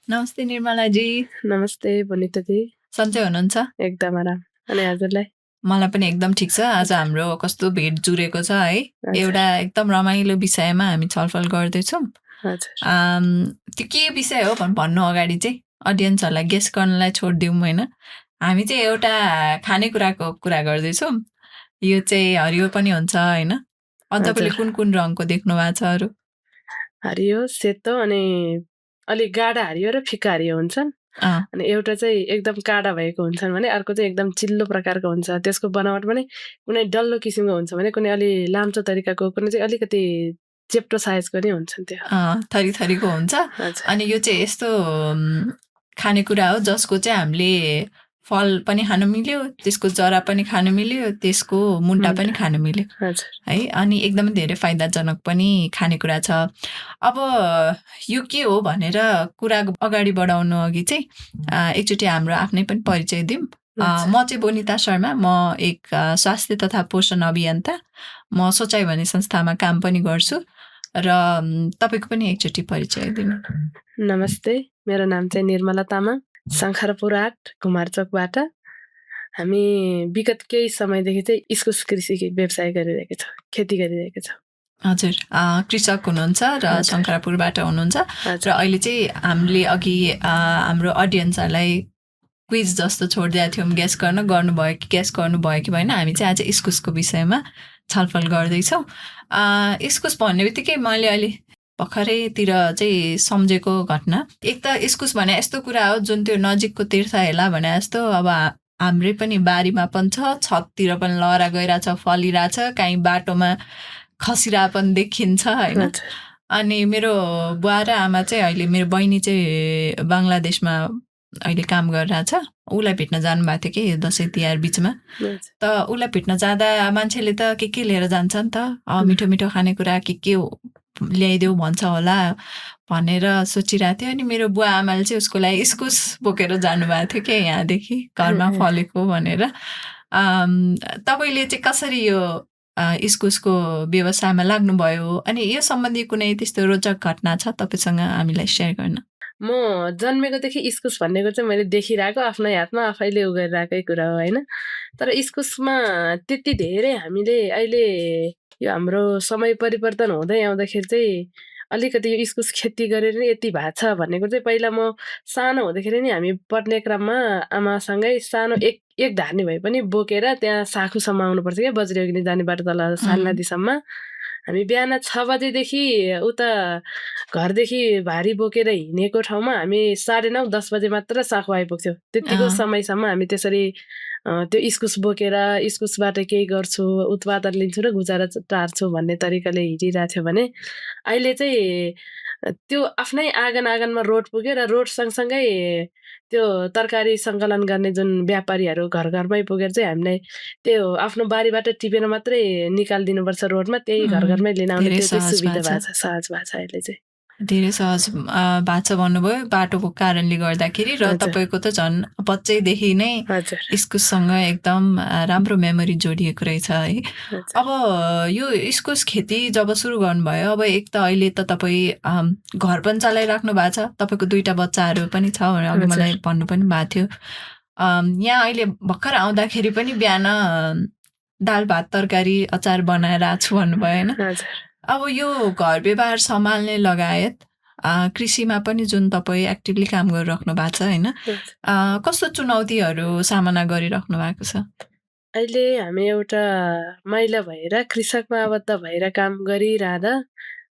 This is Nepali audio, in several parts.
नमस्ते निर्मलाजी। नमस्ते वनिताजी। सन्चै हुनुहुन्छ? एकदम आराम। अनि हजुरलाई? मलाई पनि एकदम ठिक छ। आज हाम्रो कस्तो भेट जुरेको छ है। एउटा एकदम रमाइलो विषयमा हामी छलफल गर्दैछौँ। त्यो के विषय हो भन्नु अगाडि चाहिँ अडियन्सहरूलाई गेस गर्नलाई छोडिदिउँ होइन। हामी चाहिँ एउटा खानेकुराको कुरा गर्दैछौँ। यो चाहिँ हरियो पनि हुन्छ होइन। अनि तपाईँले कुन कुन रङको देख्नु भएको छ अरू? हरियो, सेतो अनि अलिक गाढा हरियो र फिका हरियो हुन्छन्। अनि एउटा चाहिँ एकदम काडा भएको हुन्छन् भने अर्को चाहिँ एकदम चिल्लो प्रकारको हुन्छ। त्यसको बनावट पनि कुनै डल्लो किसिमको हुन्छ भने कुनै अलि लाम्चो तरिकाको, कुनै चाहिँ अलिकति चेप्टो साइजको नै हुन्छन्। त्यो थरी थरीको हुन्छ। अनि यो चाहिँ यस्तो खानेकुरा हो जसको चाहिँ हामीले फल पनि खानु मिल्यो, त्यसको जरा पनि खानु मिल्यो, त्यसको मुन्टा पनि खानु मिल्यो है। अनि एकदमै धेरै फाइदाजनक पनि खानेकुरा छ। अब यो के हो भनेर कुरा अगाडि बढाउनु अघि चाहिँ एकचोटि हाम्रो आफ्नै पनि परिचय दिउँ। म चाहिँ वनिता शर्मा, म एक स्वास्थ्य तथा पोषण अभियन्ता। म सोचाइ भन्ने संस्थामा काम पनि गर्छु र तपाईँको पनि एकचोटि परिचय दिनु। नमस्ते, मेरो नाम चाहिँ निर्मला तामाङ, शङ्खरपुर 8 कुमारचोकबाट। हामी विगत केही समयदेखि चाहिँ इस्कुस कृषि व्यवसाय गरिरहेका छौँ, खेती गरिरहेका छौँ। हजुर, कृषक हुनुहुन्छ र शङ्खरपुरबाट हुनुहुन्छ र अहिले चाहिँ हामीले अघि हाम्रो अडियन्सहरूलाई क्विज जस्तो छोडिदिएको थियौँ गेस गर्नुभयो कि गेस गर्नुभयो कि भएन। हामी चाहिँ आज इस्कुसको विषयमा छलफल गर्दैछौँ। इस्कुस भन्ने बित्तिकै मैले अहिले भर्खरैतिर चाहिँ सम्झेको घटना, एक त इस्कुस भने यस्तो कुरा हो जुन त्यो नजिकको तीर्थ हेला भने जस्तो अब हाम्रै पनि बारीमा पनि छ, छततिर पनि लहरा गइरहेछ, फलिरहेछ, काहीँ बाटोमा खसिरा पनि देखिन्छ होइन। अनि मेरो बुवा र आमा चाहिँ अहिले, मेरो बहिनी चाहिँ बङ्गलादेशमा अहिले काम गरिरहेछ। उसलाई भेट्न जानुभएको थियो कि दसैँ तिहार बिचमा। त उसलाई भेट्न जाँदा मान्छेले त के लिएर जान्छ नि त, मिठो मिठो खानेकुरा के ल्याइदेऊ भन्छ होला भनेर सोचिरहेको थियो। अनि मेरो बुवा आमाले चाहिँ उसको लागि इस्कुस बोकेर जानुभएको थियो क्या यहाँदेखि, घरमा फलेको भनेर। तपाईँले चाहिँ कसरी यो इस्कुसको व्यवसायमा लाग्नुभयो? अनि यो सम्बन्धी कुनै त्यस्तो रोचक घटना छ तपाईँसँग हामीलाई सेयर गर्न? म जन्मेकोदेखि इस्कुस भन्नेको चाहिँ मैले देखिरहेको, आफ्नै हातमा आफैले उगाइरहेकै कुरा हो होइन। तर इस्कुसमा त्यति धेरै हामीले अहिले यो हाम्रो समय परिवर्तन हुँदै आउँदाखेरि चाहिँ अलिकति यो इस्कुस खेती गरेर यति भएको छ भन्नेको चाहिँ पहिला म सानो हुँदाखेरि नि हामी पढ्ने क्रममा आमासँगै सानो एक धार्नी भए पनि बोकेर त्यहाँ साखुसम्म आउनुपर्छ क्या, बज्रियोगिनी जाने बाटो तल सालनदीसम्म। हामी बिहान 6 बजेदेखि उता घरदेखि भारी बोकेर हिँडेको ठाउँमा हामी 9:30 10 बजे मात्र साखु आइपुग्थ्यो। त्यतिको समयसम्म हामी त्यसरी त्यो इस्कुस बोकेर इस्कुसबाट केही गर्छु, उत्पादन लिन्छु र गुजारा टार्छु भन्ने तरिकाले हिँडिरहेको थियो भने अहिले चाहिँ त्यो आफ्नै आँगनमा रोड पुग्यो र रोड सँगसँगै त्यो तरकारी सङ्कलन गर्ने जुन व्यापारीहरू घरमै पुगेर चाहिँ हामीलाई त्यो आफ्नो बारीबाट टिपेर मात्रै निकालिदिनुपर्छ रोडमा, त्यही घरमै लिन आउने त्यो चाहिँ सुविधा भएको छ, सहज भएको छ अहिले चाहिँ। धेरै सहज भएको छ भन्नुभयो बाटोको कारणले गर्दाखेरि। र तपाईँको त झन् बच्चैदेखि नै इस्कुससँग एकदम राम्रो मेमोरी जोडिएको रहेछ है। अब यो इस्कुस खेती जब सुरु गर्नुभयो, अब एक त अहिले त तपाईँ घर पनि चलाइराख्नु भएको छ, तपाईँको 2टा बच्चाहरू पनि छ भनेर अघि मलाई भन्नु पनि भएको थियो। यहाँ अहिले भर्खर आउँदाखेरि पनि बिहान दाल भात तरकारी अचार बनाएर आएको छु भन्नुभयो होइन। अब यो घर व्यवहार सम्हाल्ने लगायत कृषिमा पनि जुन तपाईँ एक्टिभली काम गरिराख्नु भएको छ होइन, कस्तो चुनौतीहरू सामना गरिराख्नु भएको छ? अहिले हामी एउटा महिला भएर कृषकमा आबद्ध भएर काम गरिरहँदा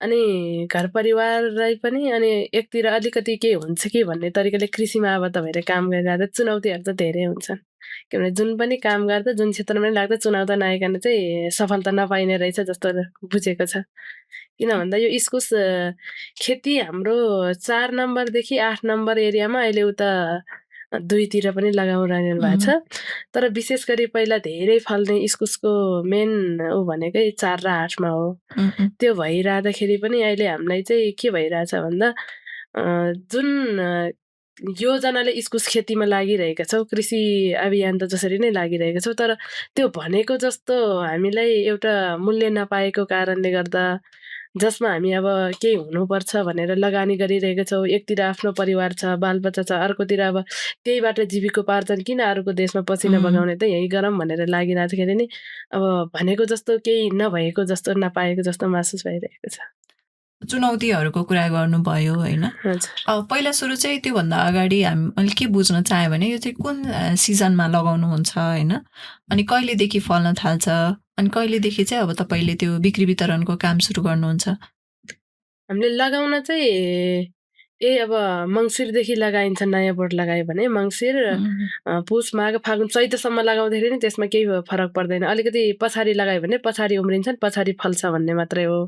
अनि घर परिवारलाई पनि अनि एकतिर अलिकति के हुन्छ कि भन्ने तरिकाले कृषिमा आबद्ध भएर काम गरिरहँदा चुनौतीहरू त धेरै हुन्छन्। किनभने जुन पनि काम गर्दा जुन क्षेत्रमा पनि लाग्दा चुनौती नआइकन चाहिँ सफलता नपाइने रहेछ जस्तो बुझेको छ। किन भन्दा यो इस्कुस खेती हाम्रो 4 नम्बरदेखि 8 नम्बर एरियामा अहिले उता 2तिर पनि लगाइरहनु भएको छ। तर विशेष गरी पहिला धेरै फल्ने इस्कुसको मेन भनेकै 4 र 8मा हो। त्यो भइरहँदाखेरि पनि अहिले हामीलाई चाहिँ के भइरहेछ भन्दा जुन योजनाले इस्कुस खेतीमा लागिरहेका छौँ, कृषि अभियान त जसरी नै लागिरहेका छौँ, तर त्यो भनेको जस्तो हामीलाई एउटा मूल्य नपाएको कारणले गर्दा जसमा हामी अब केही हुनुपर्छ भनेर लगानी गरिरहेका छौँ। एकतिर आफ्नो परिवार छ, बालबच्चा छ, अर्कोतिर अब त्यहीबाट जीविकोपार्जन किन अरूको देशमा पसिना बगाउने त यहीँ गरौँ भनेर लागिरहँदाखेरि नै अब भनेको जस्तो केही नभएको जस्तो, नपाएको जस्तो महसुस भइरहेको छ। चुनौतीहरूको कुरा गर्नुभयो होइन। पहिला सुरु चाहिँ त्योभन्दा अगाडि मैले के बुझ्न चाहेँ भने यो चाहिँ कुन सिजनमा लगाउनुहुन्छ होइन, अनि कहिलेदेखि फल्न थाल्छ, अनि कहिलेदेखि चाहिँ अब तपाईँले त्यो बिक्री वितरणको काम सुरु गर्नुहुन्छ? हामीले लगाउन चाहिँ अब मङ्सिरदेखि लगाइन्छ। नयाँ बोट लगायो भने मङ्सिर, पुस, माघ, फागुन, चैतसम्म लगाउँदाखेरि नि त्यसमा केही फरक पर्दैन। अलिकति पछाडि लगायो भने पछाडि उम्रिन्छन्, पछाडि फल्छ भन्ने मात्रै हो।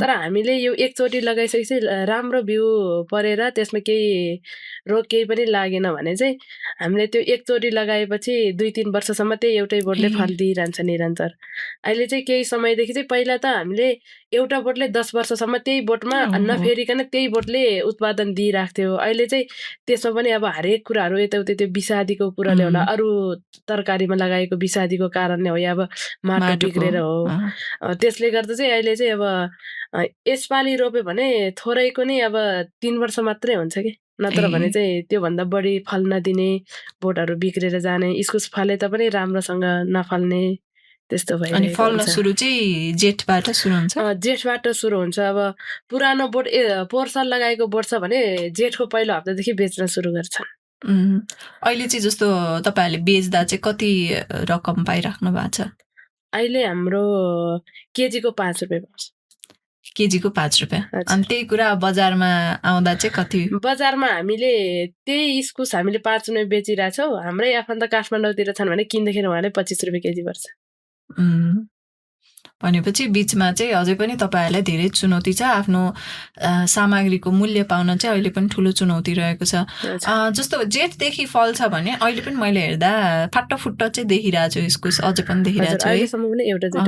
तर हामीले यो एकचोटि लगाइसकेपछि राम्रो बिउ परेर त्यसमा केही रोग केही पनि लागेन भने चाहिँ हामीले त्यो एकचोटि लगाएपछि 2-3 वर्षसम्म त्यही एउटै बोटले फल दिइरहन्छ निरन्तर। अहिले चाहिँ केही समयदेखि चाहिँ पहिला त हामीले एउटा बोटले 10 वर्षसम्म त्यही बोटमा नफेरिकन त्यही बोटले उत्पादन दिइराख्थ्यो। अहिले चाहिँ त्यसमा पनि अब हरेक कुराहरू यताउति त्यो विषादीको कुराले होला, अरू तरकारीमा लगाएको विषादीको कारणले हो, या अब माटो बिग्रेर हो। त्यसले गर्दा चाहिँ अहिले चाहिँ अब यसपालि रोप्यो भने थोरैको नै अब 3 वर्ष मात्रै हुन्छ कि, नत्र भने चाहिँ त्योभन्दा बढी फल नदिने, बोटहरू बिग्रेर जाने, इस्कुस फले तापनि राम्रोसँग नफल्ने, त्यस्तो अनि भइरहेको फल्न हुन्छ। सुरु चाहिँ जेठबाट सुरु हुन्छ? जेठबाट सुरु हुन्छ। अब पुरानो बोट पोहोर साल लगाएको बोट छ भने जेठको पहिलो हप्तादेखि बेच्न सुरु गर्छन्। अहिले चाहिँ जस्तो तपाईँहरूले बेच्दा चाहिँ कति रकम पाइराख्नु भएको छ? अहिले हाम्रो केजीको 5 रुपियाँ पाउँछ। केजीको 5 रुपियाँ। अनि त्यही कुरा बजारमा आउँदा चाहिँ कति? बजारमा हामीले त्यही इस्कुस हामीले 5 रुपियाँ बेचिरहेछौँ। हाम्रै आफन्त काठमाडौँतिर छन् भने किन्दाखेरि उहाँले 25 रुपियाँ केजी पर्छ। भनेपछि बिचमा चाहिँ अझै पनि तपाईँहरूलाई धेरै चुनौती छ। आफ्नो सामग्रीको मूल्य पाउन चाहिँ अहिले पनि ठुलो चुनौती रहेको छ। जस्तो जेठदेखि फल्छ भने अहिले पनि मैले हेर्दा फाटफुट्ट चाहिँ देखिरहेको छु, इस्कुस अझै पनि देखिरहेको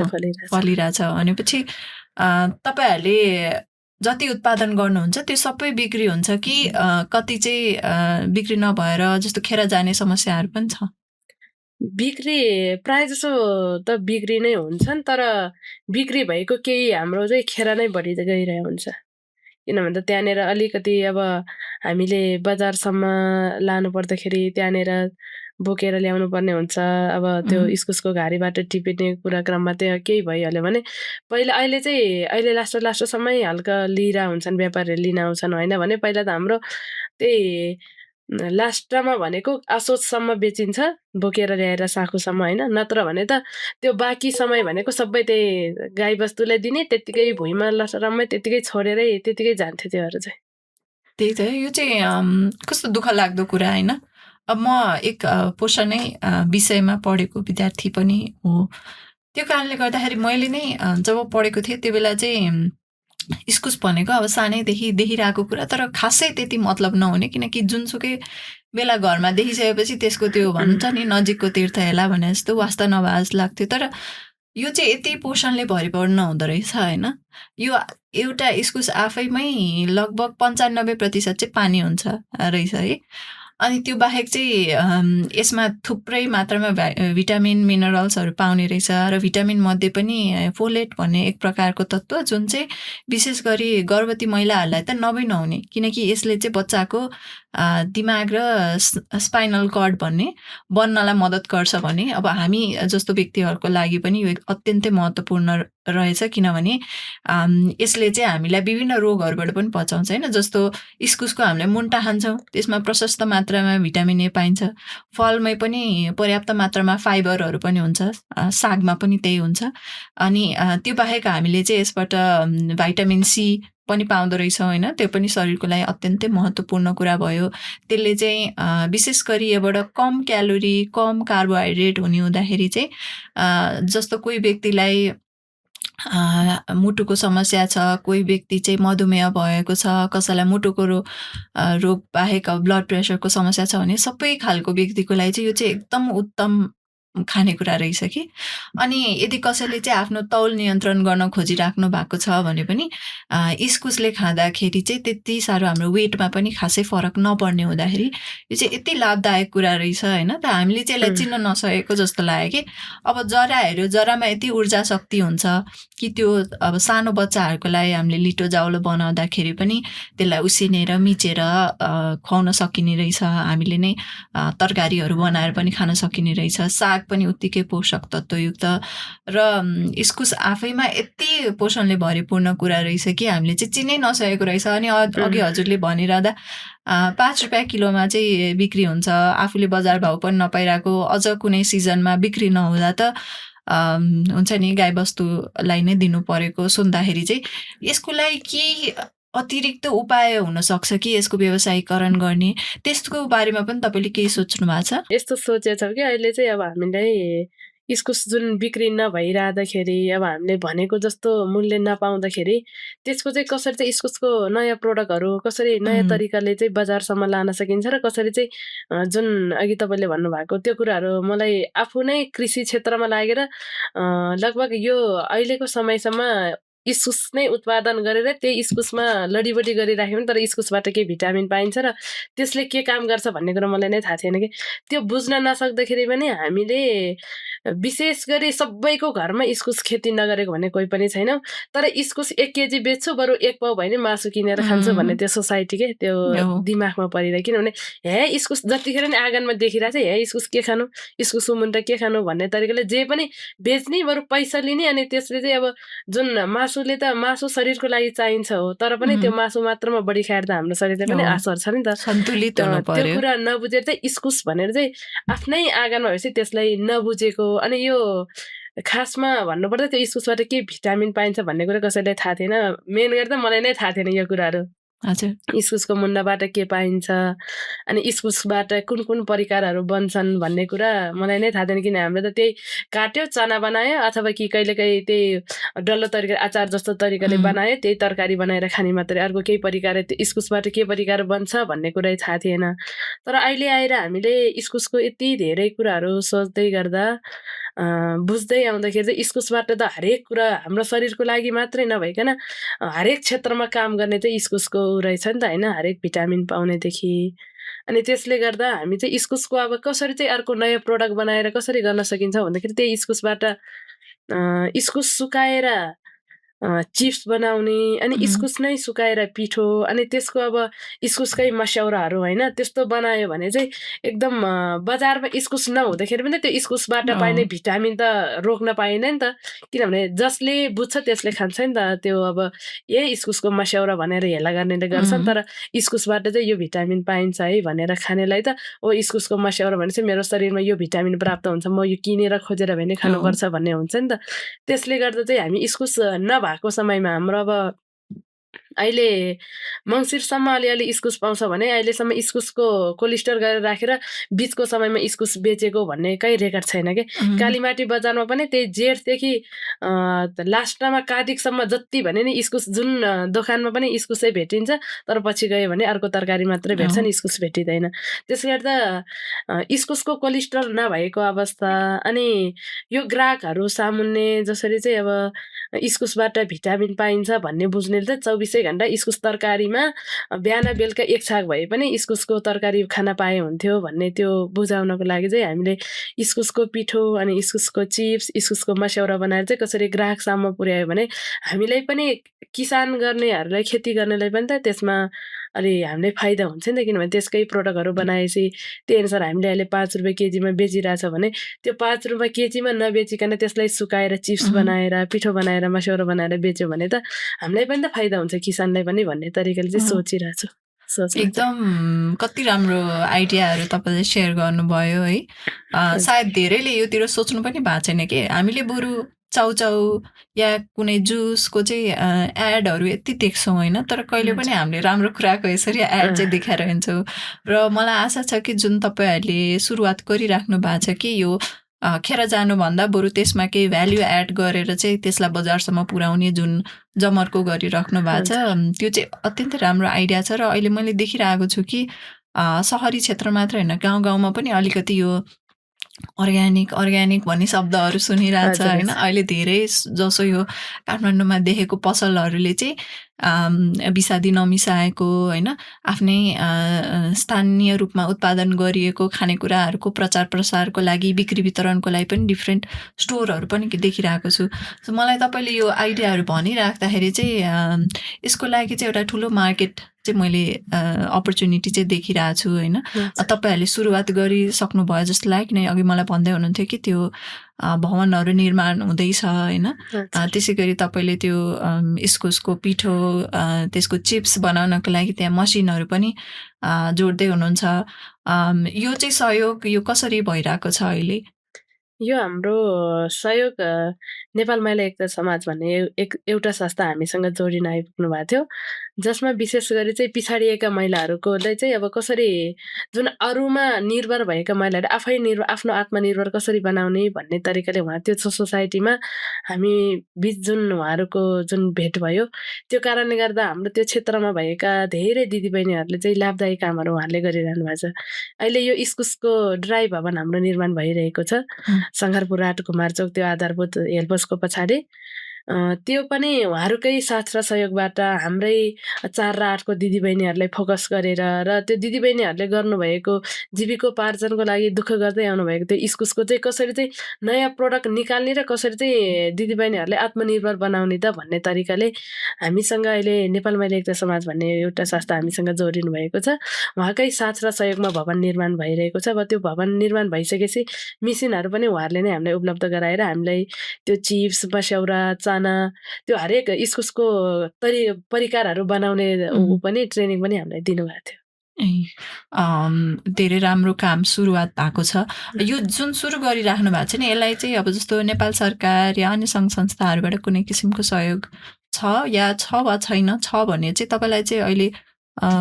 छु, फलिरहेछ। भनेपछि तपाईँहरूले जति उत्पादन गर्नुहुन्छ त्यो सबै बिक्री हुन्छ कि कति चाहिँ बिक्री नभएर जस्तो खेर जाने समस्याहरू पनि छ? बिक्री प्रायः जसो त बिक्री नै हुन्छन्, तर बिक्री भएको केही हाम्रो चाहिँ खेर नै बढी गइरहेको हुन्छ। किनभने त त्यहाँनिर अलिकति अब हामीले बजारसम्म लानु पर्दाखेरि त्यहाँनिर बोकेर ल्याउनु पर्ने हुन्छ। अब त्यो इस्कुसको घारीबाट टिपिने कुरा क्रममा त्यो केही भइहाल्यो भने अहिले लास्टसम्मै हल्का लिएर हुन्छन्, व्यापारीहरू लिन आउँछन् होइन भने पहिला त हाम्रो त्यही लास्टमा भनेको असोजसम्म बेचिन्छ, बोकेर ल्याएर साखुसम्म होइन। नत्र भने त त्यो बाँकी समय भनेको सबै त्यही गाईबस्तुलाई दिने, त्यत्तिकै भुइँमा लसरम्मै त्यत्तिकै छोडेरै त्यत्तिकै जान्थ्यो त्योहरू चाहिँ। त्यही त, यो चाहिँ कस्तो दुःख लाग्दो कुरा होइन। अब म एक पोषणै विषयमा पढेको विद्यार्थी पनि हो। त्यो कारणले गर्दाखेरि मैले नै जब पढेको थिएँ त्यो बेला चाहिँ इस्कुस भनेको अब सानैदेखि देखिरहेको कुरा, तर खासै त्यति मतलब नहुने, किनकि जुनसुकै बेला घरमा देखिसकेपछि त्यसको त्यो भन्छ नि नजिकको तीर्थ हेला भने जस्तो वास्ता नभए जस्तो लाग्थ्यो। तर यो चाहिँ यति पोषणले भरिपूर्ण हुँदो रहेछ होइन। यो एउटा इस्कुस आफैमै लगभग 95% चाहिँ पानी हुन्छ रहेछ है। अनि त्यो बाहेक चाहिँ यसमा थुप्रै मात्रामा भिटामिन मिनरल्सहरू पाउने रहेछ, र भिटामिन मध्ये पनि फोलेट भन्ने एक प्रकारको तत्त्व जुन चाहिँ विशेष गरी गर्भवती महिलाहरूलाई त नभई नहुने, किनकि यसले चाहिँ बच्चाको दिमाग र स्पाइनल कर्ड भन्ने बन्नलाई मद्दत गर्छ भने अब हामी जस्तो व्यक्तिहरूको लागि पनि यो अत्यन्तै महत्त्वपूर्ण रहेछ। किनभने यसले चाहिँ हामीलाई विभिन्न रोगहरूबाट पनि बचाउँछ होइन। जस्तो इस्कुसको हामीले मुन्टा खान्छौँ, त्यसमा प्रशस्त मात्रामा भिटामिन ए पाइन्छ। फलमै पनि पर्याप्त मात्रामा फाइबरहरू पनि हुन्छ, सागमा पनि त्यही हुन्छ। अनि त्यो बाहेक हामीले चाहिँ यसबाट भिटामिन सी पनि पाउँदो रहेछौँ होइन। त्यो पनि शरीरको लागि अत्यन्तै महत्त्वपूर्ण कुरा भयो। त्यसले चाहिँ विशेष गरी यबाट कम क्यालोरी, कम कार्बोहाइड्रेट हुने हुँदाखेरि चाहिँ जस्तो कोही व्यक्तिलाई मुटुको समस्या छ, कोही व्यक्ति चाहिँ मधुमेह भएको छ, कसैलाई मुटुको रोग बाहेक ब्लड प्रेसरको समस्या छ भने सबै खालको व्यक्तिको लागि चाहिँ यो चाहिँ एकदम उत्तम खानेकुरा रहेछ कि। अनि यदि कसैले चाहिँ आफ्नो तौल नियन्त्रण गर्न खोजिराख्नु भएको छ भने पनि इस्कुसले खाँदाखेरि चाहिँ त्यति साह्रो हाम्रो वेटमा पनि खासै फरक नपर्ने हुँदाखेरि यो चाहिँ यति लाभदायक कुरा रहेछ होइन। त हामीले चाहिँ यसलाई चिन्न नसकेको जस्तो लाग्यो कि। अब जरामा यति ऊर्जा शक्ति हुन्छ कि त्यो अब सानो बच्चाहरूको लागि हामीले लिटो जाउलो बनाउँदाखेरि पनि त्यसलाई उसिनेर मिचेर खुवाउन सकिने रहेछ। हामीले नै तरकारीहरू बनाएर पनि खान सकिने रहेछ। साग पनि उत्तिकै पोषक तत्त्वयुक्त र इस्कुस आफैमा यति पोषणले भरिपूर्ण कुरा रहेछ कि हामीले चाहिँ चिन्नै नसकेको रहेछ। अनि अघि हजुरले भनिरहँदा 5 रुपियाँ किलोमा चाहिँ बिक्री हुन्छ, आफूले बजार भाउ पनि नपाइरहेको, अझ कुनै सिजनमा बिक्री नहुँदा त हुन्छ नि गाईबस्तुलाई नै दिनु परेको सुन्दाखेरि चाहिँ यसको लागि के अतिरिक्त उपाय हुन सक्छ कि यसको व्यवसायीकरण गर्ने, त्यसको बारेमा पनि तपाईँले केही सोच्नु भएको छ? यस्तो सोचेछौँ कि अहिले चाहिँ अब हामीलाई इस्कुस जुन बिक्री नभइरहँदाखेरि अब हामीले भनेको जस्तो मूल्य नपाउँदाखेरि त्यसको चाहिँ कसरी चाहिँ इस्कुसको नयाँ प्रोडक्टहरू कसरी नयाँ तरिकाले चाहिँ बजारसम्म लान सकिन्छ र कसरी चाहिँ जुन अघि तपाईँले भन्नुभएको त्यो कुराहरू मलाई आफू नै कृषि क्षेत्रमा लागेर लगभग यो अहिलेको समयसम्म इस्कुस नै उत्पादन गरेर त्यही इस्कुसमा लडीबडी गरिराख्यो भने तर इस्कुसबाट के भिटामिन पाइन्छ र त्यसले के काम गर्छ भन्ने कुरा मलाई नै थाहा थिएन कि। त्यो बुझ्न नसक्दाखेरि पनि हामीले विशेष गरी सबैको घरमा इस्कुस खेती नगरेको भन्ने कोही पनि छैन। तर इस्कुस 1 केजी बेच्छु बरु 1 पाउ भए नि मासु किनेर खान्छु भन्ने त्यो सोसाइटी के त्यो दिमागमा परिरह्यो। किनभने हे इस्कुस जतिखेर नि आँगनमा देखिरहेको छ हे इस्कुस के खानु, इस्कुस मुन्टा के खानु भन्ने तरिकाले जे पनि बेच्ने बरु पैसा लिने। अनि त्यसले चाहिँ अब जुन मासुले त मासु शरीरको लागि चाहिन्छ हो, तर पनि त्यो मासु मात्रमा बढी खाएर त हाम्रो शरीरले पनि असर छ नि त। सन्तुलित हुनु त्यो पर्यो। कुरा नबुझेर चाहिँ इस्कुस भनेर चाहिँ आफ्नै आँगनमा भएपछि त्यसलाई नबुझेको। अनि यो खासमा भन्नुपर्दा त्यो इस्कुसबाट के भिटामिन पाइन्छ भन्ने कुरा कसैलाई थाहा थिएन। मेन गरी त मलाई नै थाहा थिएन यो कुराहरू। हजुर। इस्कुसको मुन्टाबाट के पाइन्छ अनि इस्कुसबाट कुन कुन परिकारहरू बन्छन् भन्ने कुरा मलाई नै थाहा थिएन। किन हाम्रो त त्यही काट्यो चना बनायो अथवा कि कहिलेकाहीँ त्यही डल्लो तरिका अचार जस्तो तरिकाले बनायो त्यही तरकारी बनाएर खाने मात्रै, अर्को केही परिकार त्यो इस्कुसबाट के परिकार बन्छ भन्ने कुरा थाहा थिएन। तर अहिले आएर हामीले इस्कुसको यति धेरै कुराहरू सोच्दै गर्दा बुझ्दै आउँदाखेरि चाहिँ इस्कुसबाट त हरेक कुरा हाम्रो शरीरको लागि मात्रै नभइकन हरेक क्षेत्रमा काम गर्ने चाहिँ इस्कुसको रहेछ नि त होइन, हरेक भिटामिन पाउनेदेखि। अनि त्यसले गर्दा हामी चाहिँ इस्कुसको अब कसरी चाहिँ अर्को नयाँ प्रोडक्ट बनाएर कसरी गर्न सकिन्छ भन्दाखेरि त्यही इस्कुसबाट इस्कुस सुकाएर चिप्स बनाउने अनि इस्कुस नै सुकाएर पिठो अनि त्यसको अब इस्कुसकै मस्यौराहरू होइन त्यस्तो बनायो भने चाहिँ एकदम बजारमा इस्कुस नहुँदाखेरि पनि त्यो इस्कुसबाट पाइने भिटामिन त रोक्न पाइँदैन नि त। किनभने जसले बुझ्छ त्यसले खान्छ नि त। त्यो अब यही इस्कुसको मस्यौरा भनेर हेला गर्नेले गर्छन्, तर इस्कुसबाट चाहिँ यो भिटामिन पाइन्छ है भनेर खानेलाई त ओ इस्कुसको मस्यौरा भने चाहिँ मेरो शरीरमा यो भिटामिन प्राप्त हुन्छ, म यो किनेर खोजेर भए नि खानुपर्छ भन्ने हुन्छ नि त। त्यसले गर्दा चाहिँ हामी इस्कुस नभएको समयमा हाम्रो अब अहिले मङ्सिरसम्म अलिअलि इस्कुस पाउँछ भने अहिलेसम्म इस्कुसको कोल्ड गरेर राखेर बिचको समयमा इस्कुस बेचेको भन्ने कहीँ रेकर्ड छैन कि। कालीमाटी बजारमा पनि त्यही जेठदेखि लास्टमा कार्तिकसम्म जति भने नि इस्कुस जुन दोकानमा पनि इस्कुसै भेटिन्छ, तर पछि गयो भने अर्को तरकारी मात्रै भेट्छ नि, इस्कुस भेटिँदैन। त्यसले गर्दा इस्कुसको कोलेस्ट्रल नभएको अवस्था अनि यो ग्राहकहरू सामुन्ने जसरी चाहिँ अब इस्कुसबाट भिटामिन पाइन्छ भन्ने बुझ्नेले त 24 घण्टा इस्कुस तरकारीमा बिहान बेलुका 1 छाक भए पनि इस्कुसको तरकारी खान पाए हुन्थ्यो भन्ने त्यो बुझाउनको लागि चाहिँ हामीले इस्कुसको पिठो अनि इस्कुसको चिप्स इस्कुसको मस्यौरा बनाएर चाहिँ कसरी ग्राहकसम्म पुर्यायो भने हामीलाई पनि किसान गर्नेहरूलाई खेती गर्नेलाई पनि त त्यसमा अलि हामीलाई फाइदा हुन्छ नि त। किनभने त्यसकै प्रोडक्टहरू बनाएपछि त्यही अनुसार हामीले अहिले 5 रुपियाँ केजीमा बेचिरहेछ भने त्यो 5 रुपियाँ केजीमा नबेचिकन त्यसलाई सुकाएर चिप्स बनाएर पिठो बनाएर मस्यौरा बनाएर बेच्यो भने त हामीलाई पनि त फाइदा हुन्छ किसानलाई पनि भन्ने तरिकाले चाहिँ सोचिरहेछु। एकदम कति राम्रो आइडियाहरू तपाईँले सेयर गर्नुभयो है। सायद धेरैले योतिर सोच्नु पनि भएको छैन कि हामीले बरु चाउचाउ या कुनै जुसको चाहिँ एडहरू यति देख्छौँ होइन, तर कहिले पनि हामीले राम्रो कुराको यसरी एड चाहिँ देखाएर हिँड्छौँ। र मलाई आशा छ कि जुन तपाईँहरूले सुरुवात गरिराख्नु भएको छ कि यो खेर जानुभन्दा बरु त्यसमा केही भ्याल्यु एड गरेर चाहिँ त्यसलाई बजारसम्म पुर्याउने जुन जमर्को गरिराख्नु भएको छ त्यो चाहिँ अत्यन्तै राम्रो आइडिया छ। र अहिले मैले देखिरहेको छु कि सहरी क्षेत्र मात्र होइन गाउँ गाउँमा पनि अलिकति यो अर्ग्यानिक भन्ने शब्दहरू सुनिरहेछ हजुर, होइन। हजुर। अहिले धेरै जसो यो काठमाडौँमा देखेको पसलहरूले चाहिँ विषादी नमिसाएको होइन, आफ्नै स्थानीय रूपमा उत्पादन गरिएको खानेकुराहरूको प्रचार प्रसारको लागि, बिक्री वितरणको लागि पनि डिफ्रेन्ट स्टोरहरू पनि देखिरहेको छु। सो मलाई तपाईँले यो आइडियाहरू भनिराख्दाखेरि चाहिँ यसको लागि चाहिँ एउटा ठुलो मार्केट चाहिँ मैले अपर्च्युनिटी चाहिँ देखिरहेको छु होइन। तपाईँहरूले सुरुवात गरिसक्नुभयो जस्तो लाग्यो, किनकि अघि मलाई भन्दै हुनुहुन्थ्यो कि त्यो भवनहरू निर्माण हुँदैछ होइन। त्यसै गरी तपाईँले त्यो इस्कुसको पिठो, त्यसको चिप्स बनाउनको लागि त्यहाँ मसिनहरू पनि जोड्दै हुनुहुन्छ। यो चाहिँ सहयोग यो कसरी भइरहेको छ अहिले? यो हाम्रो सहयोग नेपाल महिला एकता समाज भन्ने एउटा संस्था हामीसँग जोडिन आइपुग्नु भएको थियो, जसमा विशेष गरी चाहिँ पिछाडिएका महिलाहरूकोलाई चाहिँ अब कसरी जुन अरूमा निर्भर भएका महिलाहरू आफै आफ्नो आत्मनिर्भर कसरी बनाउने भन्ने तरिकाले उहाँ त्यो सोसाइटीमा हामी बिच जुन उहाँहरूको जुन भेट भयो, त्यो कारणले गर्दा हाम्रो त्यो क्षेत्रमा भएका धेरै दिदीबहिनीहरूले चाहिँ लाभदायी कामहरू उहाँहरूले गरिरहनु भएको छ। अहिले यो इस्कुसको ड्राई भवन हाम्रो निर्माण भइरहेको छ सङ्घारपुर ८ कुमारचौक, त्यो आधारभूत हेल्पर्सको पछाडि। त्यो पनि उहाँहरूकै साथ र सहयोगबाट हाम्रै ४ र ८ को दिदीबहिनीहरूलाई फोकस गरेर र त्यो दिदीबहिनीहरूले गर्नुभएको जीविकोपार्जनको लागि दुःख गर्दै आउनुभएको त्यो इस्कुसको चाहिँ कसरी चाहिँ नयाँ प्रोडक्ट निकाल्ने र कसरी चाहिँ दिदीबहिनीहरूलाई आत्मनिर्भर बनाउने त भन्ने तरिकाले हामीसँग अहिले नेपाल महिला एकता समाज भन्ने एउटा संस्था हामीसँग जोडिनु भएको छ। उहाँकै साथ र सहयोगमा भवन निर्माण भइरहेको छ। अब त्यो भवन निर्माण भइसकेपछि मिसिनहरू पनि उहाँहरूले नै हामीलाई उपलब्ध गराएर हामीलाई त्यो चिप्स, मस्यौरा, चाना, त्यो हरेक इस्कुसको परिकारहरू बनाउने ऊ पनि ट्रेनिङ पनि हामीलाई दिनुभएको थियो। धेरै राम्रो काम सुरुवात भएको छ। यो जुन सुरु गरिराख्नु भएको छ नि, यसलाई चाहिँ अब जस्तो नेपाल सरकार या अन्य सङ्घ संस्थाहरूबाट कुनै किसिमको सहयोग छ या छ वा छैन, छ भने चाहिँ तपाईँलाई चाहिँ अहिले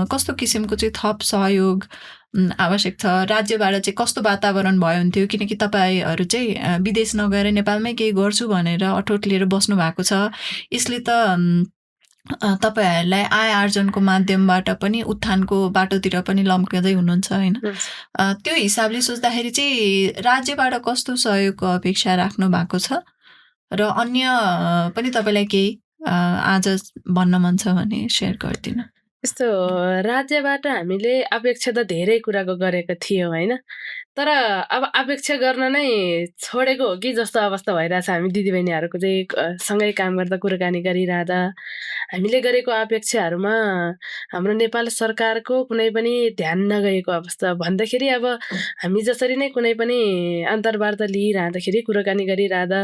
कस्तो किसिमको चाहिँ थप सहयोग आवश्यक छ? राज्यबाट चाहिँ कस्तो वातावरण भयो हुन्थ्यो? किनकि तपाईँहरू चाहिँ विदेश नगएर नेपालमै केही गर्छु भनेर अठोट लिएर बस्नु भएको छ। यसले त तपाईँहरूलाई आय आर्जनको माध्यमबाट पनि उत्थानको बाटोतिर पनि लम्किँदै हुनुहुन्छ होइन। त्यो हिसाबले सोच्दाखेरि चाहिँ राज्यबाट कस्तो सहयोगको अपेक्षा राख्नु भएको छ र अन्य पनि तपाईँलाई केही आज भन्न मन छ भने सेयर गरिदिनु। यस्तो राज्यबाट हामीले अपेक्षा त धेरै कुराको गरेको थियौँ होइन, तर अब अपेक्षा गर्न नै छोडेको हो कि जस्तो अवस्था भइरहेछ। हामी दिदीबहिनीहरूको चाहिँ सँगै काम गर्दा कुराकानी गरिरहँदा हामीले गरेको अपेक्षाहरूमा हाम्रो नेपाल सरकारको कुनै पनि ध्यान नगएको अवस्था भन्दाखेरि अब हामी जसरी नै कुनै पनि अन्तर्वार्ता लिइरहँदाखेरि कुराकानी गरिरहँदा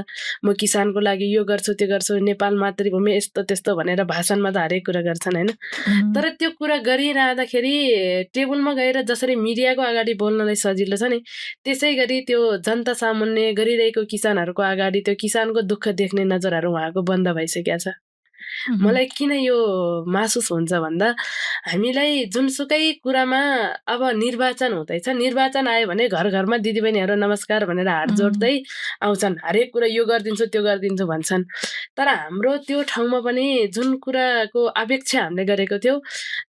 म किसानको लागि यो गर्छु त्यो गर्छु, नेपाल मातृभूमि यस्तो त्यस्तो भनेर भाषणमा त हरेक कुरा गर्छन् होइन, तर त्यो कुरा गरिरहँदाखेरि टेबलमा गएर जसरी मिडियाको अगाडि बोल्नलाई सजिलो छ नि, त्यसै गरी त्यो जनता सामुन्ने गरिरहेको किसानहरूको अगाडि त्यो किसानको दुःख देख्ने नजरहरू उहाँको बन्द भइसकेको छ। मलाई किन यो महसुस हुन्छ भन्दा हामीलाई जुनसुकै कुरामा अब निर्वाचन हुँदैछ, निर्वाचन आयो भने घर घरमा दिदीबहिनीहरू नमस्कार भनेर हात जोड्दै आउँछन्, हरेक कुरा यो गरिदिन्छु त्यो गरिदिन्छु भन्छन्। तर हाम्रो त्यो ठाउँमा पनि जुन कुराको अपेक्षा हामीले गरेको थियौँ,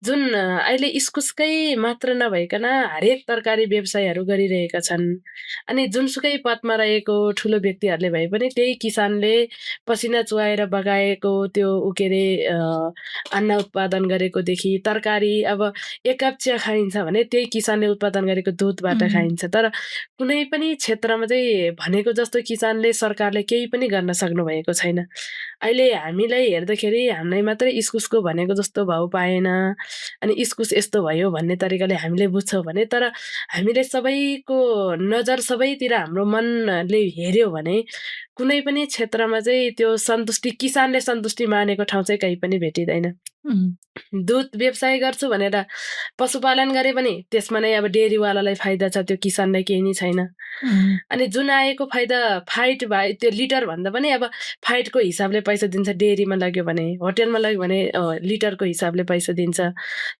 जुन अहिले इस्कुसकै मात्र नभइकन हरेक तरकारी व्यवसायहरू गरिरहेका छन्, अनि जुनसुकै पदमा रहेको ठुलो व्यक्तिहरूले भए पनि त्यही किसानले पसिना चुहाएर बगाएको त्यो के अरे अन्न उत्पादन गरेकोदेखि तरकारी, अब एक कप चिया खाइन्छ भने त्यही किसानले उत्पादन गरेको दुधबाट खाइन्छ। तर कुनै पनि क्षेत्रमा चाहिँ भनेको जस्तो किसानले सरकारले केही पनि गर्न सक्नु भएको छैन। अहिले हामीलाई हेर्दाखेरि हामीलाई मात्रै इस्कुसको भनेको जस्तो भाउ पाएन, अनि इस्कुस यस्तो भयो भन्ने तरिकाले हामीले बुझ्छौँ भने, तर हामीले सबैको नजर सबैतिर हाम्रो मनले हेऱ्यो भने कुनै पनि क्षेत्रमा चाहिँ त्यो सन्तुष्टि, किसानले सन्तुष्टि मानेको ठाउँ चाहिँ कहीँ पनि भेटिँदैन। दुध व्यवसाय गर्छु भनेर पशुपालन गरे पनि त्यसमा नै अब डेरीवालालाई फाइदा छ, त्यो किसानलाई केही नै छैन। अनि जुन आएको फाइदा फाइट भए त्यो लिटर भन्दा पनि अब फाइटको हिसाबले पैसा दिन्छ, डेरीमा लग्यो भने, होटेलमा लग्यो भने लिटरको हिसाबले पैसा दिन्छ।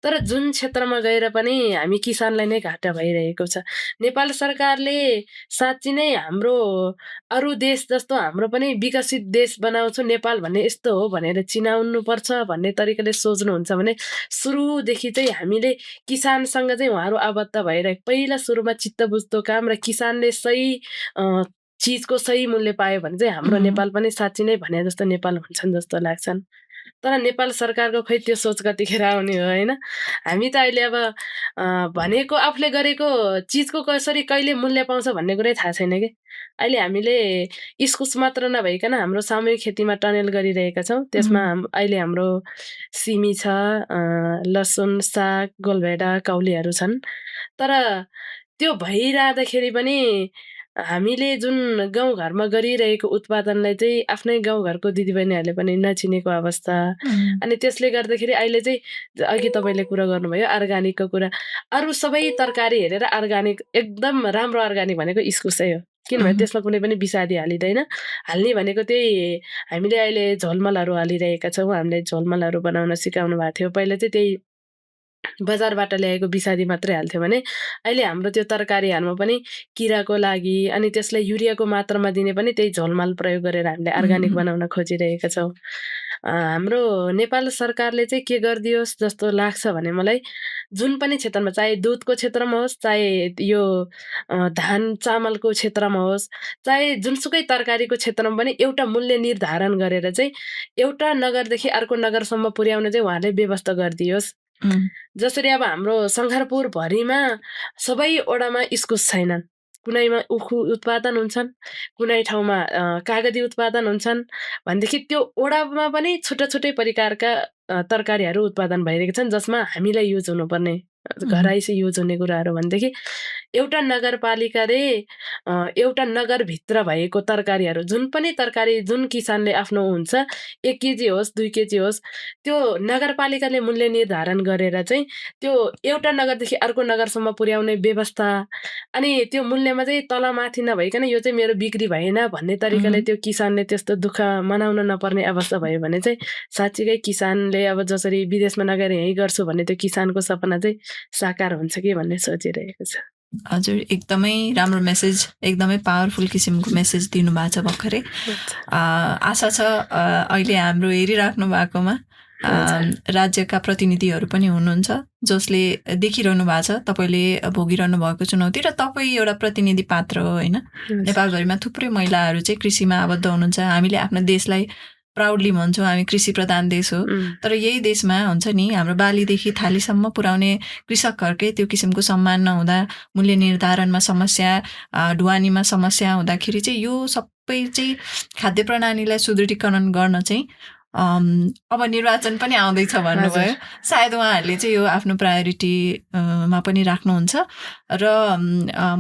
तर जुन क्षेत्रमा गएर पनि हामी किसानलाई नै घाटा भइरहेको छ। नेपाल सरकारले साँच्ची नै हाम्रो अरू देश जस्तो हाम्रो पनि विकसित देश बनाउँछु नेपाल भन्ने यस्तो हो भनेर चिनाउनु पर्छ भन्ने तरिकाले सरकारले सोच्नुहुन्छ भने सुरुदेखि चाहिँ हामीले किसानसँग चाहिँ उहाँहरू आबद्ध भइरहेको पहिला सुरुमा चित्त बुझ्दो काम र किसानले सही चिजको सही मूल्य पायो भने चाहिँ हाम्रो नेपाल पनि साँच्ची नै भने जस्तो नेपाल हुन्छन् जस्तो लाग्छन्। तर नेपाल सरकारको खोइ त्यो सोच कतिखेर आउने हो होइन। हामी त अहिले अब भनेको आफूले गरेको चिजको कसरी कहिले मूल्य पाउँछ भन्ने कुरै थाहा छैन कि। अहिले हामीले इस्कुस मात्र नभइकन हाम्रो सामूहिक खेतीमा टनेल गरिरहेका छौँ। त्यसमा अहिले हाम्रो सिमी छ, लसुन, साग, गोलभेडा, काउलीहरू छन्। तर त्यो भइरहँदाखेरि पनि हामीले जुन गाउँघरमा गरिरहेको उत्पादनलाई चाहिँ आफ्नै गाउँघरको दिदीबहिनीहरूले पनि नचिनेको अवस्था। अनि त्यसले गर्दाखेरि अहिले चाहिँ अघि तपाईँले कुरा गर्नुभयो अर्ग्यानिकको कुरा, अरू सबै तरकारी हेरेर अर्ग्यानिक एकदम राम्रो अर्ग्यानिक भनेको इस्कुसै हो। किनभने त्यसमा कुनै पनि विषादी हालिँदैन। हाल्ने भनेको त्यही हामीले अहिले झोलमलहरू हालिरहेका छौँ। हामीले झोलमलहरू बनाउन सिकाउनु भएको थियो। पहिला चाहिँ त्यही बजारबाट ल्याएको विषादी मात्रै हाल्थ्यो भने अहिले हाम्रो त्यो तरकारीहरूमा पनि किराको लागि अनि त्यसलाई युरियाको मात्रामा दिने पनि त्यही झोलमाल प्रयोग गरेर हामीले अर्ग्यानिक बनाउन खोजिरहेका छौँ। हाम्रो नेपाल सरकारले चाहिँ के गरिदियोस् जस्तो लाग्छ भने मलाई, जुन पनि क्षेत्रमा, चाहे दुधको क्षेत्रमा होस्, चाहे यो धान चामलको क्षेत्रमा होस्, चाहे जुनसुकै तरकारीको क्षेत्रमा पनि एउटा मूल्य निर्धारण गरेर चाहिँ एउटा नगरदेखि अर्को नगरसम्म पुर्याउन चाहिँ उहाँले व्यवस्था गरिदियोस्। जसरी अब हाम्रो सङ्घारपुर भरिमा सबै ओडामा इस्कुस छैनन्, कुनैमा उखु उत्पादन हुन्छन्, कुनै ठाउँमा कागती उत्पादन हुन्छन् भनेदेखि त्यो ओडामा पनि छुट्टा छुट्टै प्रकारका तरकारीहरू उत्पादन भइरहेका छन् जसमा हामीलाई युज हुनुपर्ने घराइसी युज हुने कुराहरू भनेदेखि एउटा नगरपालिकाले एउटा नगरभित्र भएको तरकारीहरू जुन पनि तरकारी जुन किसानले आफ्नो हुन्छ 1 केजी होस् 2 केजी होस् त्यो नगरपालिकाले मूल्य निर्धारण गरेर चाहिँ त्यो एउटा नगरदेखि अर्को नगरसम्म पुर्याउने व्यवस्था। अनि त्यो मूल्यमा चाहिँ तलमाथि नभइकन यो चाहिँ मेरो बिक्री भएन भन्ने तरिकाले त्यो किसानले त्यस्तो दुःख मनाउन नपर्ने अवस्था भयो भने चाहिँ साँच्चीकै किसानले अब जसरी विदेशमा नगएर यहीँ गर्छु भन्ने त्यो किसानको सपना चाहिँ साकार हुन्छ कि भन्ने सोचिरहेको छ। हजुर, एकदमै राम्रो मेसेज, एकदमै पावरफुल किसिमको मेसेज दिनुभएको छ भर्खरै। आशा छ अहिले हाम्रो हेरिराख्नु भएकोमा राज्यका प्रतिनिधिहरू पनि हुनुहुन्छ जसले देखिरहनु भएको छ तपाईँले भोगिरहनु भएको चुनौती र तपाईँ एउटा प्रतिनिधि पात्र हो होइन। नेपालभरिमा थुप्रै महिलाहरू चाहिँ कृषिमा आबद्ध हुनुहुन्छ। हामीले आफ्नो देशलाई प्राउडली भन्छौँ हामी कृषि प्रधान देश हो, तर यही देशमा हुन्छ नि हाम्रो बालीदेखि थालीसम्म पुर्याउने कृषकहरूकै त्यो किसिमको सम्मान नहुँदा, मूल्य निर्धारणमा समस्या, ढुवानीमा समस्या हुँदाखेरि चाहिँ यो सबै चाहिँ खाद्य प्रणालीलाई सुदृढीकरण गर्न चाहिँ अब निर्वाचन पनि आउँदैछ भन्नुभयो, सायद उहाँहरूले चाहिँ यो आफ्नो प्रायोरिटीमा पनि राख्नुहुन्छ। र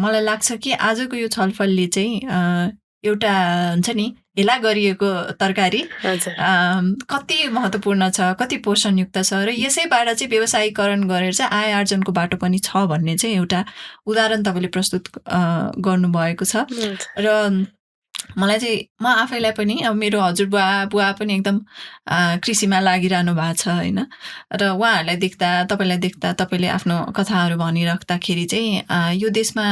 मलाई लाग्छ कि आजको यो छलफलले चाहिँ एउटा हुन्छ नि हेला गरिएको तरकारी कति महत्त्वपूर्ण छ, कति पोषणयुक्त छ र यसैबाट चाहिँ व्यवसायीकरण गरेर चाहिँ आय आर्जनको बाटो पनि छ भन्ने चाहिँ एउटा उदाहरण तपाईँले प्रस्तुत गर्नुभएको छ। र मलाई चाहिँ म आफैलाई पनि अब मेरो हजुरबुवा पनि एकदम कृषिमा लागिरहनु भएको छ होइन। र उहाँहरूलाई देख्दा, तपाईँलाई देख्दा, तपाईँले आफ्नो कथाहरू भनिराख्दाखेरि चाहिँ यो देशमा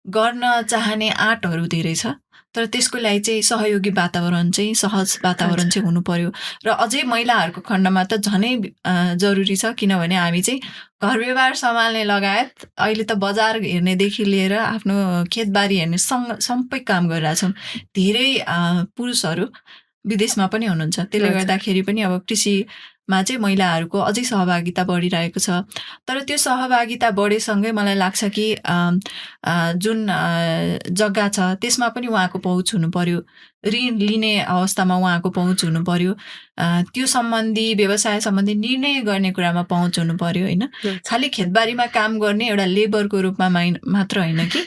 गर्न चाहने आँटहरू धेरै छ, तर त्यसको लागि चाहिँ सहयोगी वातावरण चाहिँ सहज वातावरण चाहिँ हुनु पर्यो। र अझै महिलाहरूको खण्डमा त झनै जरुरी छ, किनभने हामी चाहिँ घर व्यवहार सम्हाल्ने लगायत अहिले त बजार हेर्नेदेखि लिएर आफ्नो खेतबारी हेर्ने सबै काम गरिरहेछौँ। धेरै पुरुषहरू विदेशमा पनि हुनुहुन्छ, त्यसले गर्दाखेरि पनि अब कृषिमा चाहिँ महिलाहरूको अझै सहभागिता बढिरहेको छ। तर त्यो सहभागिता बढेसँगै मलाई लाग्छ कि जुन जग्गा छ त्यसमा पनि उहाँको पहुँच हुनु पर्यो, ऋण लिने अवस्थामा उहाँको पहुँच हुनु पर्यो, त्यो सम्बन्धी व्यवसाय सम्बन्धी निर्णय गर्ने कुरामा पहुँच हुनु पर्यो होइन। खालि खेतबारीमा काम गर्ने एउटा लेबरको रूपमा मात्र होइन कि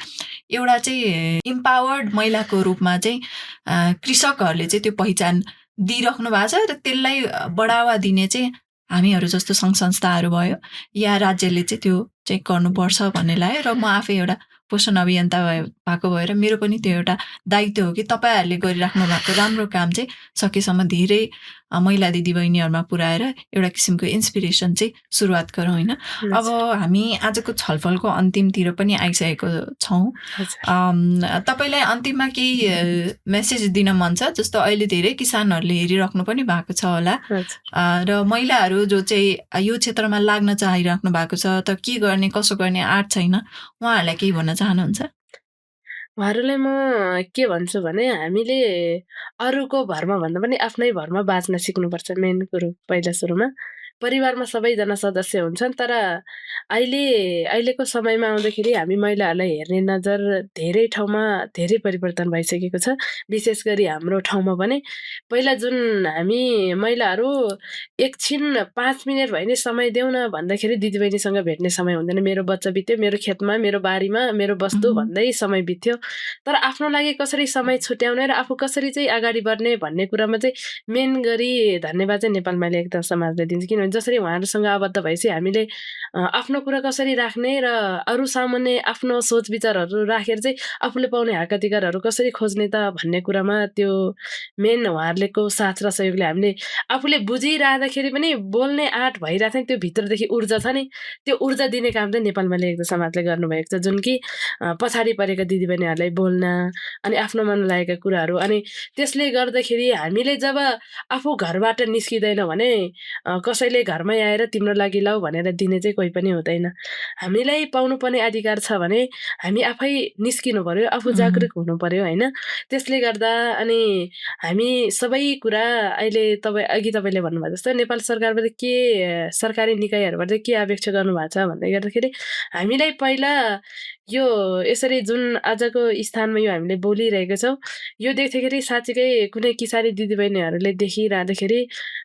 एउटा चाहिँ इम्पावर्ड महिलाको रूपमा चाहिँ कृषकहरूले चाहिँ त्यो पहिचान दिइराख्नु भएको छ। र त्यसलाई बढावा दिने चाहिँ हामीहरू जस्तो सङ्घ संस्थाहरू भयो या राज्यले चाहिँ त्यो चाहिँ गर्नुपर्छ भन्ने लाग्यो। र म आफै एउटा पोषण अभियन्ता भएको भएर मेरो पनि त्यो एउटा दायित्व हो कि तपाईँहरूले गरिराख्नु भएको राम्रो काम चाहिँ सकेसम्म धेरै महिला दिदीबहिनीहरूमा पुर्याएर एउटा किसिमको इन्सपिरेसन चाहिँ सुरुवात गरौँ होइन। अब हामी आजको छलफलको अन्तिमतिर पनि आइसकेको छौँ। तपाईँलाई अन्तिममा केही मेसेज दिन मन छ? जस्तो अहिले धेरै किसानहरूले हेरिराख्नु पनि भएको छ होला र महिलाहरू जो चाहिँ यो क्षेत्रमा लाग्न चाहिराख्नु भएको छ, त के गर्ने कसो गर्ने आँट छैन, उहाँहरूलाई केही भन्न चाहनुहुन्छ? उहाँहरूलाई म के भन्छु भने हामीले अरूको भरमा भन्दा पनि आफ्नै भरमा बाँच्न सिक्नुपर्छ। मेन कुरो पहिला सुरुमा परिवारमा सबैजना सदस्य हुन्छन्, तर अहिलेको समयमा आउँदाखेरि हामी महिलाहरूलाई हेर्ने नजर धेरै ठाउँमा धेरै परिवर्तन भइसकेको छ। विशेष गरी हाम्रो ठाउँमा पनि पहिला जुन हामी महिलाहरू एकछिन 5 मिनट भए नि समय देऊ न भन्दाखेरि दिदीबहिनीसँग भेट्ने समय हुँदैन। मेरो बच्चा बित्यो, मेरो खेतमा, मेरो बारीमा, मेरो वस्तु भन्दै समय बित्थ्यो। तर आफ्नो लागि कसरी समय छुट्याउने र आफू कसरी चाहिँ अगाडि बढ्ने भन्ने कुरामा चाहिँ मेन गरी धन्यवाद चाहिँ नेपाल महिला एकता समाजले दिन्छ। किनभने जसरी उहाँहरूसँग आबद्ध भएपछि हामीले आफ्नो कुरा कसरी राख्ने र अरू सामान्य आफ्नो सोच विचारहरू राखेर चाहिँ आफूले पाउने हक अधिकारहरू कसरी खोज्ने त भन्ने कुरामा त्यो मेन उहाँहरूको साथ र सहयोगले हामीले आफूले बुझिरहँदाखेरि पनि बोल्ने आँट भइरहेको छ नि, त्यो भित्रदेखि ऊर्जा छ नि, त्यो ऊर्जा दिने काम चाहिँ नेपाल महिला एकता समाजले गर्नुभएको छ। जुन कि पछाडि परेका दिदीबहिनीहरूलाई बोल्न अनि आफ्नो मन लागेका कुराहरू, अनि त्यसले गर्दाखेरि हामीले जब आफू घरबाट निस्किँदैन भने कसैले घरमै आएर तिम्रो लागि लाऊ भनेर दिने चाहिँ कोही पनि हुँदैन। हामीलाई पाउनुपर्ने अधिकार छ भने हामी आफै निस्किनु पर्यो, आफू जागरुक हुनु पर्यो होइन। त्यसले गर्दा अनि हामी सबै कुरा अहिले अघि तपाईँले भन्नुभयो जस्तो नेपाल सरकारबाट के सरकारी निकायहरूबाट के अपेक्षा गर्नुभएको छ भन्दै गर्दाखेरि हामीलाई पहिला यो यसरी जुन आजको स्थानमा यो हामीले बोलिरहेको छौँ, यो देख्दाखेरि साँच्चीकै कुनै किसानी दिदीबहिनीहरूले देखिरहँदाखेरि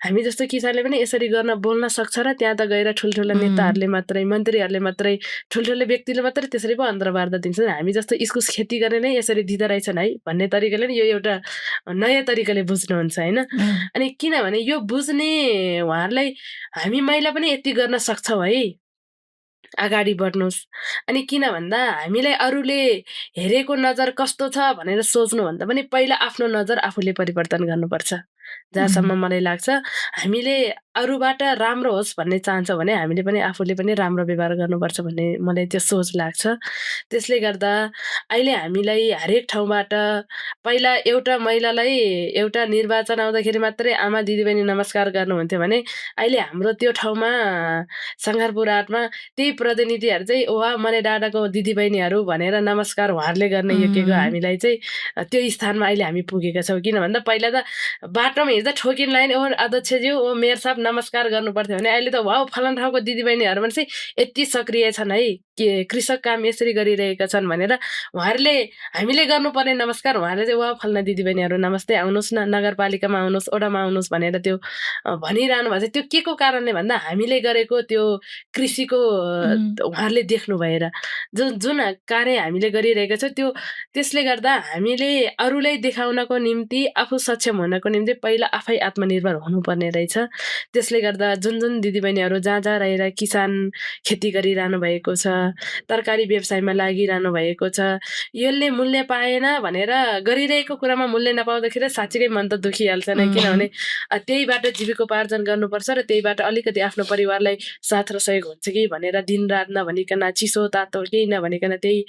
हामी जस्तो किसानले पनि यसरी गर्न बोल्न सक्छ र त्यहाँ त गएर ठुल्ठुला नेताहरूले मात्रै, मन्त्रीहरूले मात्रै, ठुल्ठुलो व्यक्तिले मात्रै त्यसरी पो अन्तर्वार्ता दिन्छन्। हामी जस्तो इस्कुस खेती गर्ने नै यसरी दिँदो रहेछन् है भन्ने तरिकाले नि यो एउटा नयाँ तरिकाले बुझ्नुहुन्छ होइन। अनि किनभने यो बुझ्ने उहाँहरूलाई हामी महिला पनि यति गर्न सक्छौँ है, अगाडि बढ्नुहोस्। अनि किन भन्दा हामीलाई अरूले हेरेको नजर कस्तो छ भनेर सोच्नुभन्दा पनि पहिला आफ्नो नजर आफूले परिवर्तन गर्नुपर्छ। जहाँसम्म मलाई लाग्छ हामीले अरूबाट राम्रो होस् भन्ने चाहन्छौँ भने हामीले पनि आफूले पनि राम्रो व्यवहार गर्नुपर्छ भन्ने मलाई त्यो सोच लाग्छ। त्यसले गर्दा अहिले हामीलाई हरेक ठाउँबाट पहिला एउटा महिलालाई एउटा निर्वाचन आउँदाखेरि मात्रै आमा दिदीबहिनी नमस्कार गर्नुहुन्थ्यो भने अहिले हाम्रो त्यो ठाउँमा सङ्घारपुर हाटमा त्यही प्रतिनिधिहरू चाहिँ ओहा मने डाँडाको दिदीबहिनीहरू भनेर नमस्कार उहाँहरूले गर्ने योग्यको हामीलाई चाहिँ त्यो स्थानमा अहिले हामी पुगेका छौँ। किन भन्दा पहिला त बाटोमा हिँड्दा ठोकिन लाग्ने, ओ अध्यक्षज्यू, ओ मेयर साहब नमस्कार गर्नुपर्थ्यो भने अहिले त वाउ फलान ठाउँको दिदीबहिनीहरूमा चाहिँ यति सक्रिय छन् है, के कृषक काम यसरी गरिरहेका छन् भनेर उहाँहरूले हामीले गर्नुपर्ने नमस्कार उहाँहरूले चाहिँ वाउ फलाना दिदीबहिनीहरू नमस्ते, आउनुहोस् न, नगरपालिकामा आउनुहोस्, ओडामा आउनुहोस् भनेर त्यो भनिरहनु भएको छ। त्यो के को कारणले भन्दा हामीले गरेको त्यो कृषिको उहाँहरूले देख्नु भएर जुन कार्य हामीले गरिरहेका छौँ त्यो, त्यसले गर्दा हामीले अरूलाई देखाउनको निम्ति आफू सक्षम हुनको निम्ति पहिला आफै आत्मनिर्भर हुनुपर्ने रहेछ। त्यसले गर्दा जुन दिदीबहिनीहरू जहाँ रहेर किसान खेती गरिरहनु भएको छ, तरकारी व्यवसायमा लागिरहनु भएको छ, यसले मूल्य पाएन भनेर गरिरहेको कुरामा मूल्य नपाउँदाखेरि साँच्चीकै मन त दुखिहाल्छ नै। किनभने त्यहीबाट जीविकोपार्जन गर्नुपर्छ र त्यहीबाट अलिकति आफ्नो परिवारलाई साथ र सहयोग हुन्छ कि भनेर दिनरात नभनिकन चिसो तातो केही नभनिकन त्यही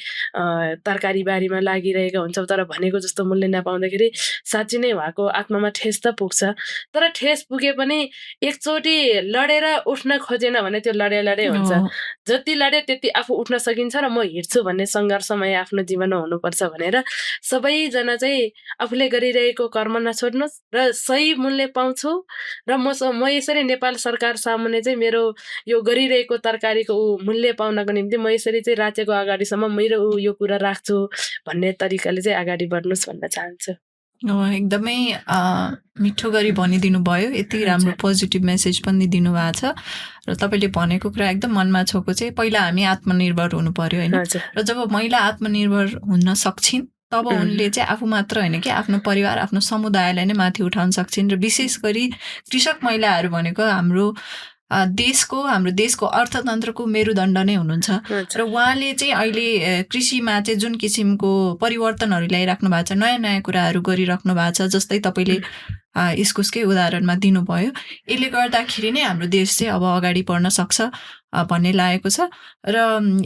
तरकारी बारीमा लागिरहेका हुन्छौँ, तर भनेको जस्तो मूल्य नपाउँदाखेरि साँच्ची नै उहाँको आत्मामा ठेस त पुग्छ। तर ठेस पुगे पनि एकचोटि लडेर उठ्न खोजेन भने त्यो लडे हुन्छ। जति लड्यो त्यति आफू उठ्न सकिन्छ र म हिँड्छु भन्ने सङ्घर्षमय आफ्नो जीवनमा हुनुपर्छ भनेर सबैजना चाहिँ आफूले गरिरहेको कर्म नछोड्नुहोस् र सही मूल्य पाउँछु र म यसरी नेपाल सरकार सामुन्ने चाहिँ मेरो यो गरिरहेको तरकारीको मूल्य पाउनको निम्ति म यसरी चाहिँ राज्यको अगाडिसम्म मेरो यो कुरा राख्छु भन्ने तरिकाले चाहिँ अगाडि बढ्नुहोस् भन्न चाहन्छु। एकदमै मिठो गरी भनिदिनु भयो, यति राम्रो पोजिटिभ मेसेज पनि दिनुभएको छ र तपाईँले भनेको कुरा एकदम मनमा छोएको चाहिँ पहिला हामी आत्मनिर्भर हुनु पर्यो होइन। र जब महिला आत्मनिर्भर हुन सक्छिन् तब उनले चाहिँ आफू मात्र होइन कि आफ्नो परिवार, आफ्नो समुदायलाई नै माथि उठाउन सक्छिन्। र विशेष गरी कृषक महिलाहरू भनेको हाम्रो देशको अर्थतन्त्रको मेरुदण्ड नै हुनुहुन्छ र उहाँले चाहिँ अहिले कृषिमा चाहिँ जुन किसिमको परिवर्तनहरू ल्याइराख्नु भएको छ, नयाँ नयाँ कुराहरू गरिराख्नु भएको छ, जस्तै तपाईँले इस्कुसकै उदाहरणमा दिनुभयो। यसले गर्दाखेरि नै हाम्रो देश चाहिँ अब अगाडि बढ्न सक्छ भन्ने लागेको छ। र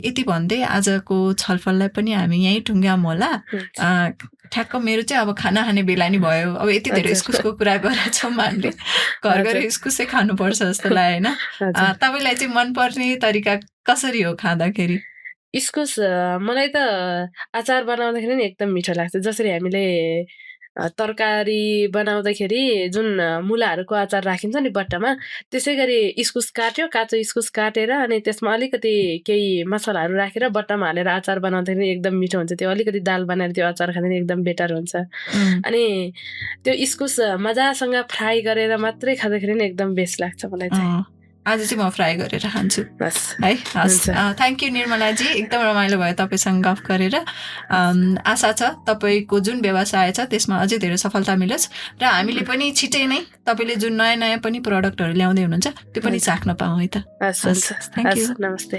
यति भन्दै आजको छलफललाई पनि हामी यहीँ टुङ्ग्याउँ होला। ठ्याक्क मेरो चाहिँ अब खाना खाने बेला नि भयो। अब यति धेरै इस्कुसको कुरा गरेर छौँ हामीले, घर घर इस्कुसै खानुपर्छ जस्तो लाग्यो होइन। तपाईँलाई चाहिँ मनपर्ने तरिका कसरी हो खाँदाखेरि? इस्कुस मलाई त अचार बनाउँदाखेरि नि एकदम मिठो लाग्छ। जसरी हामीले तरकारी बनाउँदाखेरि जुन मुलाहरूको अचार राखिन्छ नि बट्टामा, त्यसै गरी इस्कुस काट्यो, काँचो इस्कुस काटेर अनि त्यसमा अलिकति केही मसलाहरू राखेर बट्टामा हालेर अचार बनाउँदाखेरि एकदम मिठो हुन्छ। त्यो अलिकति दाल बनाएर त्यो अचार खाँदाखेरि एकदम बेटर हुन्छ। अनि त्यो इस्कुस मजासँग फ्राई गरेर मात्रै खाँदाखेरि नि एकदम बेस्ट लाग्छ मलाई चाहिँ। आज चाहिँ म फ्राई गरेर खान्छु है। हस्, थ्याङ्क यू निर्मलाजी, एकदम रमाइलो भयो तपाईँसँग गफ गरेर। आशा छ तपाईँको जुन व्यवसाय छ त्यसमा अझै धेरै सफलता मिलोस् र हामीले पनि छिटै नै तपाईँले जुन नयाँ नयाँ पनि प्रडक्टहरू ल्याउँदै हुनुहुन्छ त्यो पनि चाख्न पाऊँ है त। हस्, थ्याङ्क यू, नमस्ते।